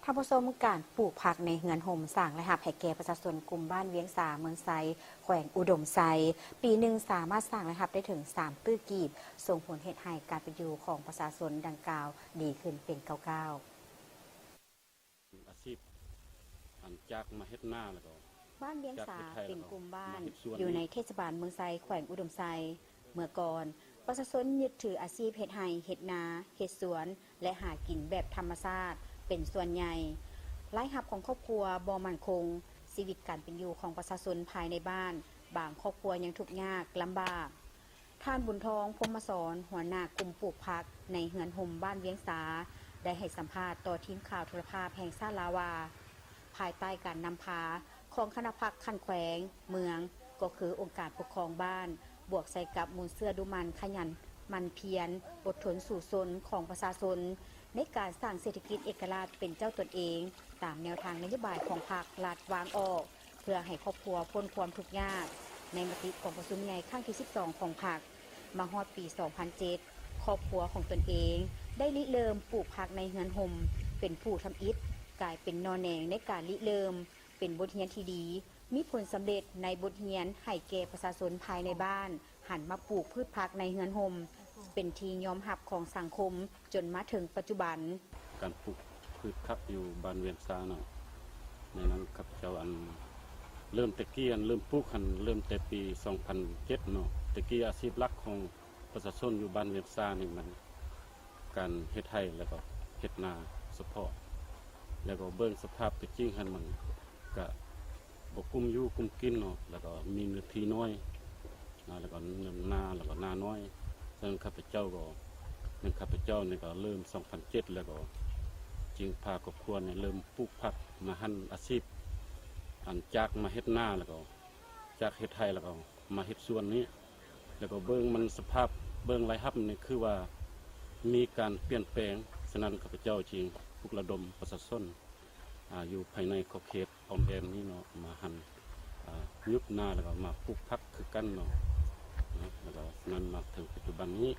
ທ່ານຜູ້ຊົມ, ການປູກຜັກໃນເຮືອນໂຮມສ້າງລາຍຮັບໃຫ້ແກ່ປະຊາຊົນກຸ່ມບ້ານວຽງສາ, ເມືອງໄຊ, ແຂວງອຸດົມໄຊ, ປີໜຶ່ງສາມາດສ້າງລາຍຮັບໄດ້ເຖິງສາມຕື້ກີບ, ສົ່ງຜົນເຮັດໃຫ້ການເປັນຢູ່ຂອງປະຊາຊົນດັ່ງກ່າວດີຂຶ້ນເປັນກ້າວໆ. ອາຊີບ ອັນຈາກມາເຮັດນາແລ້ວກໍ ບ້ານວຽງສາເປັນກຸ່ມບ້ານຢູ່ໃນເທດສະບານເມືອງໄຊ ແຂວງອຸດົມໄຊ. ເມື່ອກ່ອນ ປະຊາຊົນຍຶດຖືອາຊີບເຮັດໄຮ່, ເຮັດນາ, ເຮັດສວນ ແລະ ຫາກິນແບບທຳມະຊາດເປັນສ່ວນໃຫຍ່. ລາຍຮັບຂອງຄອບຄົວບໍ່ໝັ້ນຄົງ, ຊີວິດການເປັນຢູ່ຂອງປະຊາຊົນພາຍໃນບ້ານ ບາງຄອບຄົວຍັງທຸກຍາກລຳບາກ. ທ່ານ ບຸນທອງ ພົມມະສອນ ຫົວໜ້າກຸ່ມປູກຜັກໃນເຮືອນໂຮມບ້ານວຽງສາ ໄດ້ໃຫ້ສຳພາດຕໍ່ທີມຂ່າວໂທລະພາບແຫ່ງຊາດລາວວ່າ ພາຍໃຕ້ການນຳພາຂອງຄະນະພັກຂັ້ນແຂວງ, ເມືອງ ກໍຄືອົງການປົກຄອງບ້ານ ບວກໃສ່ກັບມູນເຊື້ອດຸໝັ່ນ, ຂະຫຍັນໝັ່ນພຽນ, ອົດທົນສູ້ຊົນຂອງປະຊາຊົນ ໃນການສ້າງເສດຖະກິດເອກະລາດເປັນເຈົ້າຕົນເອງ ຕາມແນວທາງນະໂຍບາຍຂອງພັກລັດວາງອອກ ເພື່ອໃຫ້ຄອບຄົວພົ້ນຄວາມທຸກຍາກ. ໃນມະຕິກອງປະຊຸມໃຫຍ່ຄັ້ງທີສິບສອງຂອງພັກ ມາຮອດປີສອງພັນເຈັດ ຄອບຄົວຂອງຕົນເອງໄດ້ລິເລີ່ມປູກຜັກໃນເຮືອນຮົ່ມ ເປັນຜູ້ທຳອິດ ກາຍເປັນໜໍ່ແໜງໃນການລິເລີ່ມ ເປັນບົດຮຽນທີ່ດີ ມີຜົນສຳເລັດໃນບົດຮຽນໃຫ້ແກ່ປະຊາຊົນພາຍໃນບ້ານ ຫັນມາປູກພືດຜັກໃນເຮືອນຮົ່ມ ເປັນທີ່ຍອມຮັບຂອງສັງຄົມຈົນມາເຖິງປັດຈຸບັນ. ການປູກພືດຜັກຢູ່ບ້ານວຽງສາເນາະ ໃນນັ້ນຂ້າພະເຈົ້າ ອັນ ເລີ່ມແຕ່ກີ້ ອັນເລີ່ມປູກຫັ້ນ ເລີ່ມແຕ່ປີສອງພັນເຈັດເນາະ. ແຕ່ກີ້ອາຊີບຫຼັກຂອງປະຊາຊົນຢູ່ບ້ານວຽງສານີ້ ມັນການເຮັດໄຮ່ ແລ້ວກໍເຮັດນາສະເພາະ ແລ້ວກໍເບິ່ງສະພາບຕົວຈິງຫັ້ນ ມັນກະບໍ່ກຸ້ມຢູ່ກຸ້ມກິນເນາະ ແລ້ວກໍມີເນື້ອທີ່ນ້ອຍນະ ແລ້ວກໍນາ ແລ້ວກໍນານ້ອຍ. ສະນັ້ນຂ້າພະເຈົ້າກໍ ແມ່ນຂ້າພະເຈົ້ານີ້ກໍເລີ່ມສອງພັນເຈັດ ແລ້ວກໍຈຶ່ງພາຄອບຄົວນີ້ເລີ່ມປູກຜັກ ມາຫັນອາຊີບ ອັນຈາກມາເຮັດນາ ແລ້ວກໍຈາກເຮັດໄຮ່ ແລ້ວກໍມາເຮັດສວນນີ້ ແລ້ວກໍເບິ່ງມັນສະພາບ ເບິ່ງລາຍຮັບນີ້ຄືວ່າມີການປ່ຽນແປງ. ສະນັ້ນຂ້າພະເຈົ້າຈຶ່ງປຸກລະດົມປະຊາຊົນ ອາ ຢູ່ພາຍໃນຂອບເຂດອ້ອມແອ້ມນີ້ເນາະ ມາຫັນ ອາ ຢຸດນາ ແລ້ວກໍມາປູກຜັກຄືກັນເນາະ ນະ ແລ້ວກໍສະນັ້ນມາເຖິງປັດຈຸບັນນີ້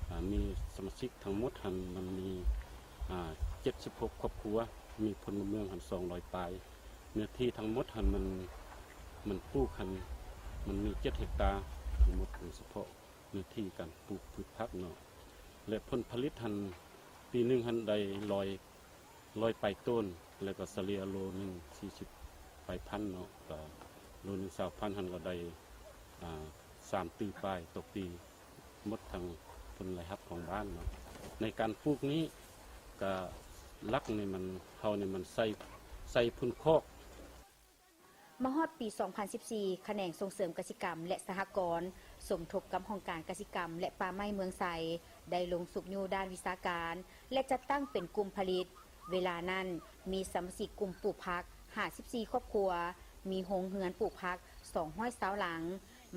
ອາ ມີສະມາຊິກທັງໝົດຫັ້ນ ມັນມີ ອາ ເຈັດສິບຫົກຄອບຄົວ ມີພົນລະເມືອງຫັ້ນສອງຮ້ອຍປາຍ. ເນື້ອທີ່ທັງໝົດຫັ້ນ ມັນ ມັນປູກຫັ້ນ ມັນມີເຈັດເຮັກຕາທັງໝົດ ສະເພາະເນື້ອທີ່ການປູກພືດຜັກເນາະ ແລະ ຜົນຜະລິດຫັ້ນ ປີໜຶ່ງຫັ້ນໄດ້ຮ້ອຍ ຮ້ອຍປາຍໂຕນ ແລ້ວກໍສະເລ່ຍໂລໜຶ່ງສີ່ສິບປາຍພັນເນາະ ກໍໂລໜຶ່ງຊາວພັນຫັ້ນກໍໄດ້ ອາ ສາມຕື້ປາຍຕໍ່ປີ ໝົດທັງຜົນລາຍຮັບຂອງບ້ານເນາະ. ໃນການປູກນີ້ກະຫຼັກນີ້ມັນ ເຮົານີ້ມັນໃສ່ ໃສ່ຝຸ່ນຄອກ. ມາຮອດປີສອງພັນສິບສີ່ ຂະແໜງສົ່ງເສີມກະສິກຳ ແລະ ສະຫະກອນ ສົມທົບກັບຫ້ອງການກະສິກຳ ແລະ ປ່າໄມ້ເມືອງໄຊ ໄດ້ລົງຊຸກຍູ້ດ້ານວິຊາການ ແລະ ຈັດຕັ້ງເປັນກຸ່ມຜະລິດ. ເວລານັ້ນມີສະມາຊິກກຸ່ມປູກຜັກຫ້າສິບສີ່ຄອບຄົວ, ມີໂຮງເຮືອນປູກຜັກສອງຮ້ອຍຊາວຫຼັງ.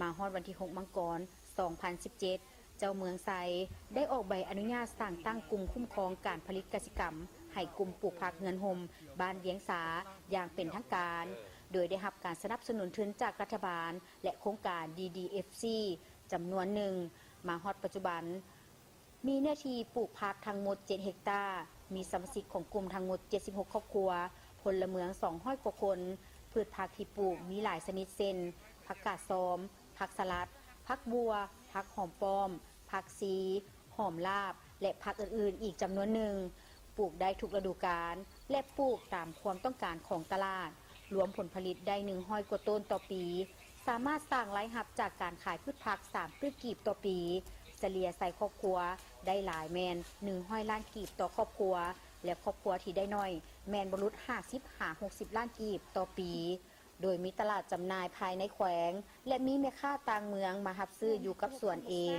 ມາຮອດວັນທີຫົກ ມັງກອນ ສອງພັນສິບເຈັດ ເຈົ້າເມືອງໄຊໄດ້ອອກໃບອະນຸຍາດສ້າງຕັ້ງກຸ່ມຄຸ້ມຄອງການຜະລິດກະສິກຳໃຫ້ກຸ່ມປູກຜັກເຮືອນຮົ່ມບ້ານວຽງສາຢ່າງເປັນທາງການ, ໂດຍໄດ້ຮັບການສະໜັບສະໜູນທຶນຈາກລັດຖະບານ ແລະ ໂຄງການ ດີດີເອັຟຊີ ຈຳນວນໜຶ່ງ. ມາຮອດປັດຈຸບັນ ມີເນື້ອທີ່ປູກຜັກທັງໝົດເຈັດເຮັກຕາ, ມີສະມາຊິກຂອງກຸ່ມທັງໝົດເຈັດສິບຫົກຄອບຄົວ, ພົນລະເມືອງສອງຮ້ອຍກວ່າຄົນ. ພືດຜັກທີ່ປູກມີຫຼາຍຊະນິດເຊັ່ນ ຜັກກາດຊອມ, ຜັກສະຫຼັດ, ຜັກບົ່ວ, ຜັກຫອມປ້ອມ, ຜັກຊີ, ຫອມລາບ ແລະ ຜັກອື່ນໆອີກຈຳນວນໜຶ່ງ. ປູກໄດ້ທຸກລະດູການ ແລະ ປູກຕາມຄວາມຕ້ອງການຂອງຕະຫຼາດ. ລວມຜົນຜະລິດໄດ້ໜຶ່ງຮ້ອຍກວ່າໂຕນຕໍ່ປີ, ສາມາດສ້າງລາຍຮັບຈາກການຂາຍພືດຜັກສາມຕື້ກີບຕໍ່ປີ, ສະເລ່ຍໃສ່ຄອບຄົວໄດ້ຫຼາຍແມ່ນໜຶ່ງຮ້ອຍລ້ານກີບຕໍ່ຄອບຄົວ ແລະ ຄອບຄົວທີ່ໄດ້ໜ້ອຍແມ່ນບໍ່ຫຼຸດຫ້າສິບຫາຫົກສິບລ້ານກີບຕໍ່ປີ, ໂດຍມີຕະຫຼາດຈຳໜ່າຍພາຍໃນແຂວງ ແລະ ມີແມ່ຄ້າຕ່າງເມືອງມາຮັບຊື້ຢູ່ກັບສວນເອງ.